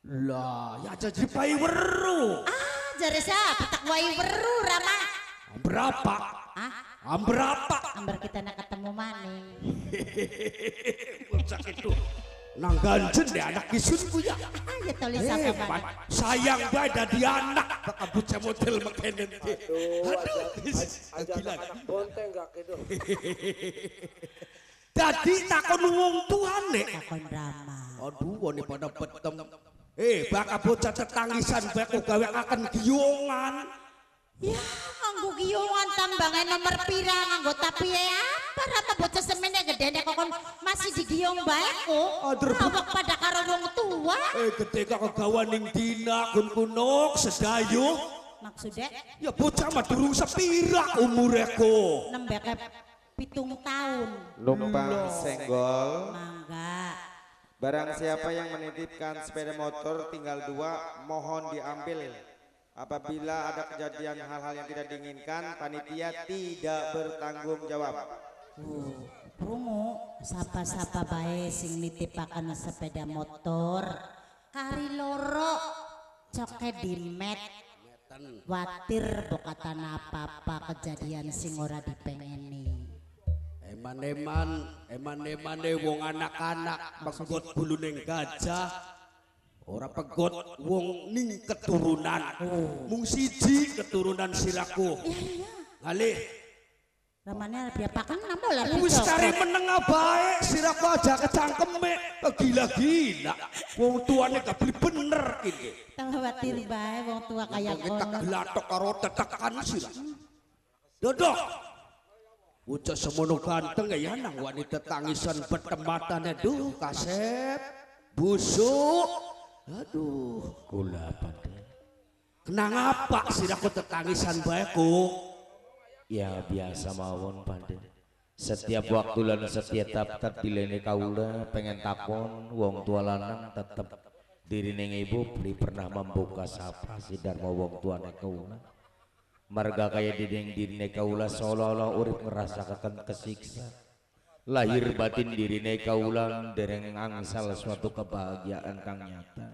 Lah, ya aja jadi pai weru. Ah, jare siapa tak wai weru Rama. Berapa? Ah, Berapa? Ambar kita nak ketemu maning. Bocah itu. Nang ganjen deh anak isun ku ya. Ah, ya tulis apa Hebat. Sayang bae dadi anak bakal bocah model mekenen. Aduh, Aduh, aja gila. anak bonteng gak gitu. Dadi takon wong tuane. Takon Rama. Aduh, wone pada betem. Bakal bocah tetangisan bae kok gaweaken giyongan. Ya, nganggo giyongan tambange nomor pira nganggo tapi apa Rama bocah semene gedene kok kon masih digiyong bae kok. Aduh. Awak pada karo wong tua. Gede kok kegawan ning dina kun kunok sedayu. Maksudnya Ya bocah mah durung sepira umure ko. nembeke 7 tahun. Numpang senggol. Mangga. Barang siapa yang menitipkan sepeda motor tinggal 2, mohon diambil. Apabila ada kejadian hal-hal yang tidak diinginkan, panitia tidak bertanggung jawab. Krungu sapa-sapa bae sing nitipaken sepeda motor kari loro coke dimet watir bokatan apa-apa kejadian sing ora dipengeni. Eman-eman, eman-emane wong anak-anak pegot buluning gajah. Ora pegot wong ning keturunan. Mung siji keturunan siraku. Iya iya. Ngalih. Ramane arep diapakan napa lah Wis kari meneng bae siraku aja kecangkeme gila-gila. Wong tuane gak beli bener iki. Khawatir bae wong tua kaya Kita kono. glathok karo tetekan sira. Dodok. Bocah semono ganteng ya nang wanita tangisan betematane duh kasep busuk. Aduh, Kula pada. Kenang apa siraku tetangisan bae ku? Ya biasa mawon pada. Setiap waktu lan setiap tap dilene kaula pengen takon wong tua lanang tetep dirine ibu beli pernah membuka sapa si dharma wong tuane kaula. Marga kaya dideng dirine kaula seolah-olah urip ngerasakaken kesiksa. Lahir batin dirine kaula dereng angsal suatu kebahagiaan kang nyata.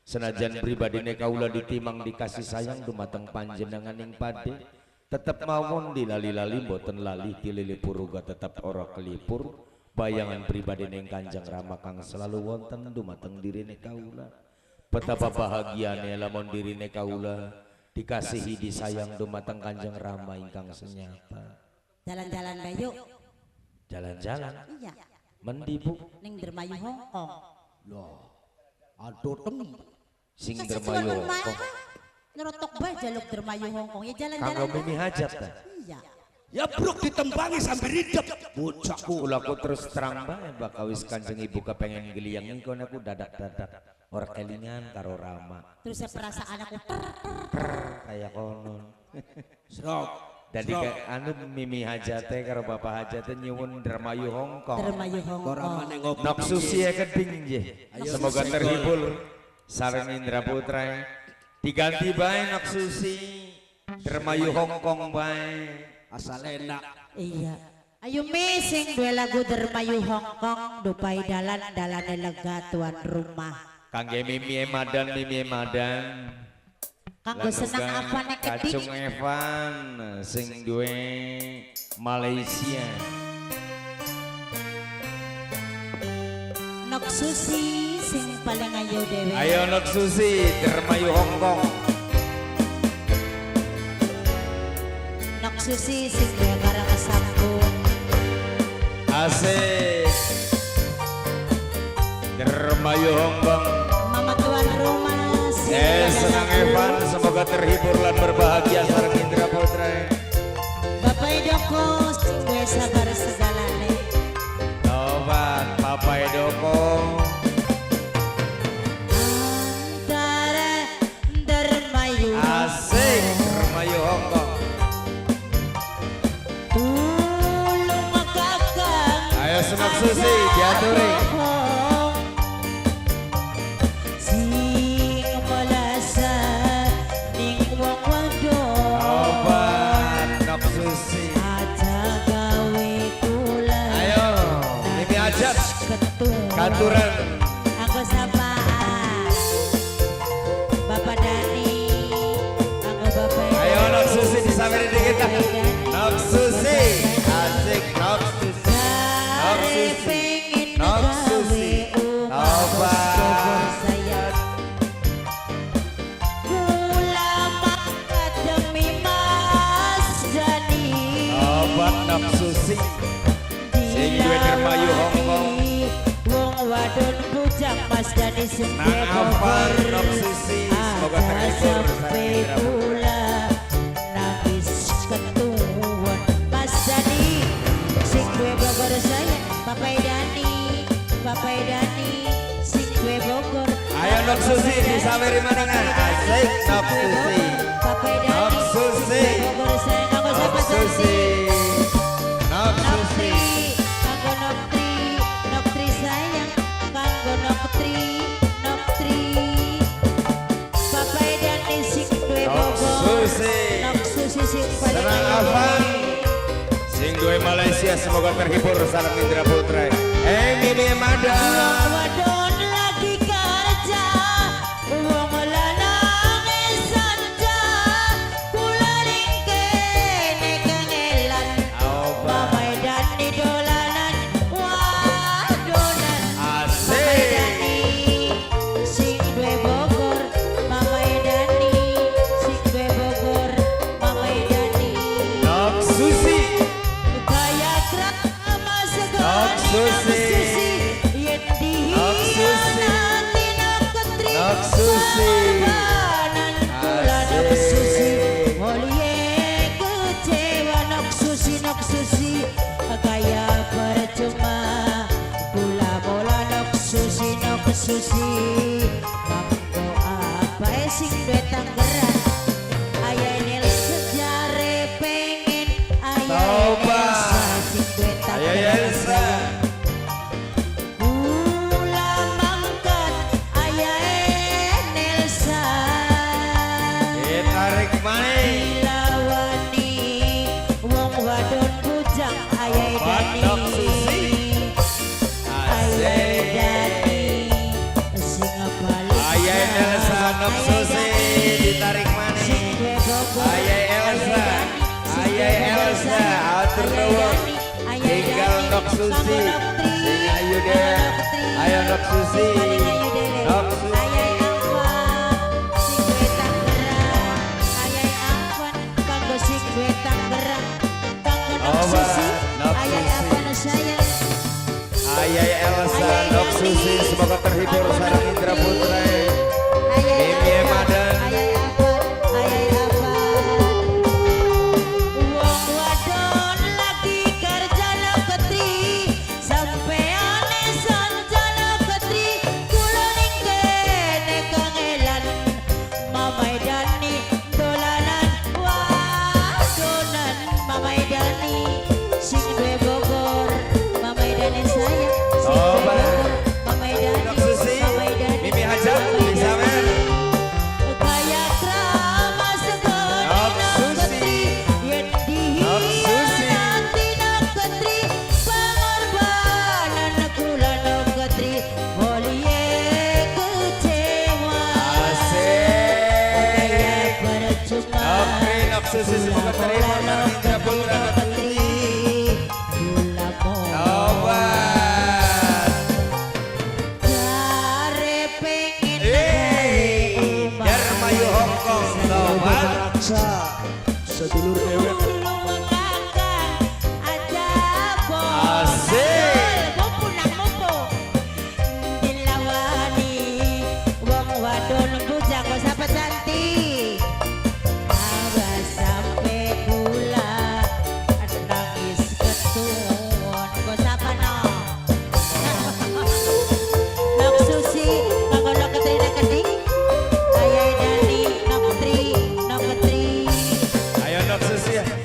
Senajan pribadine kaula ditimang dikasih sayang dumateng panjenengan ing pade, tetep mawon dilali-lali mboten lali dililipur uga tetep ora kelipur. Bayangan pribadine ing Kanjeng Rama kang selalu wonten dumateng dirine kaula. Betapa bahagiane lamun dirine kaula dikasihi disayang dumateng Kanjeng Rama ingkang senyata. Jalan-jalan bae yuk. Jalan-jalan. Iya. Mendi Bu? Ning Dermayu Hongkong. Loh. Aduh tem. Sing Dermayu Hongkong. Nyerotok bae jaluk Dermayu Hongkong. Ya jalan-jalan. Kanggo mimi hajat ta? Iya. Ya bruk ditembangi sambil ridep. Bocahku. Kula ku terus terang bae bakal wis Kanjeng Ibu kepengen geliyang kono aku dadak-dadak ora kelingan karo Rama. Terus perasaan aku ter kaya konon. Srok. Dadi anu mimi hajate karo bapak hajate nyuwun Dermayu Hongkong. Dermayu Hongkong. Nok susi e keding nggih. Semoga terhibur sareng Indra Putra. Diganti bae Nok Susi. Dermayu Hongkong bae. Asal enak. Iya. Ayo mi sing duwe lagu Dermayu Hongkong dupai dalan dalane lega tuan rumah. Kangge Mimi Emadan Mimi Emadan. Kanggo senang apa nek kedik? Kacung Evan sing duwe Malaysia. Nok Susi sing paling ayu dhewe. Ayo Nok Susi Dermayu Hongkong. Nok Susi sing duwe barang sambung. Asik. Dermayu Hongkong. Mama tuan rumah. Senang Evan, semoga terhibur dan berbahagia sareng Indra Putra. Bapak Edoko, gue sabar segalane. Tobat, Bapak Edoko. Antara Dermayu. Asik, Dermayu Hongkong. Tulung kakang. Ayo semak Susi, diaturi. Baturan. Aku sapa Bapak Dani, aku Bapak. Ayo Nok Susi disamperin dikit lah. Nok Susi, asik Nok Susi. Nok Susi. Nok Susi. Tobat. Tobat Nok Susi. Sing duwe Dermayu Hongkong. Wong wadon bujang Mas Dani sing Nang Afan Nok Susi, semoga terhibur. Sampai kula nangis ketuwon Mas Dani sing duwe Bogor saya Bapak Dani, Bapak Dani sing duwe Bogor. Ayo Nok Susi disameri maningan. Asik Nok Susi. Bapak Dani Nok Susi. Bogor saya kanggo Nok sapa Susi. Nok Susi. Kanggo Noktri, Noktri sayang, kanggo Noktri, Noktri. Bapak Dani sing duwe Nok Bogor. Susi. Nok Susi sing paling Senang ayu. Afan. Sing duwe Malaysia semoga terhibur. Salam Indra Putra. Mimi Madam. Wong wadon lagi kerja, wong lanang sanja, kula ning kene kangelan. Mamai Dani dolanan wadonan. Mamai Asik. Dani sing duwe Bogor, Mamai Dani sing duwe Bogor, Mamai Dani. Nok Susi. Kaya krama segani Nok Susi. Yen Nok Susi. dihianati nok ketri Nok Susi. pengorbanan kula Nok Susi. Asik. Olie kecewa Nok Susi, Nok Susi kaya percuma kula bola Nok Susi, Nok Susi. Kanggo apa sing duwe Tangerang Ayah Nelson jare pengen Ayah Toba. Elsa sing duwe Ayo Tangerang Elsa. Kula mangkat Ayah Nelsa Ditarik maning. Dilawani wong wadon bujang Ayah Tobat Dani Nok Susi. Ayah Asik. Dani sing balik Ayah Elsa Nok Susi ditarik maning. Ayah Elsa. Ayah Elsa atur nuwun. Tinggal Nok Susi. Sing ayu deh. Ayo Nok Susi. Nok Susi. Ayah Afan sing duwe Tangerang. Ayah Afan kanggo sing duwe Tangerang. Kanggo Nok Obat, Susi. Nok Ayah Susi. Afan sayang. Ayah Elsa Nok Susi semoga terhibur. Salam Indra Putra. Ayah Mimi Afan, Madan. Ayah Afan, Ayah Afan. Wong wadon lagi kerja nok ketri, sampeane sanja nok ketri, kula ning kene kangelan. Mamai Dani dolanan wadonan, Mamai Dani sing duwe Bogor, Mamai Dani sayang sing duwe Tobat. Bogor, Mamai Dani, Nok Susi. Mamai Dani, Mimi Hajat Mamai bisa Dani. mer. Kaya krama segani Nok nok Susi. ketri, yen Nok Susi. dihianati nok ketri, pengorbanan kula nok ketri, olie kecewa. Asik. Kaya percuma. Oke, Nok Susi semoga terhibur. Salam Indra Putra. Nok ketri, kula mohon. Tobat. Jare pengen Eh, gawe Dermayu Hongkong. Tobat. Raksa sedulur dewek. Asik. Ayah Ayo Nok Susi.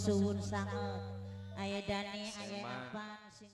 Suwun sanget. Aye Dani, aye Apan sing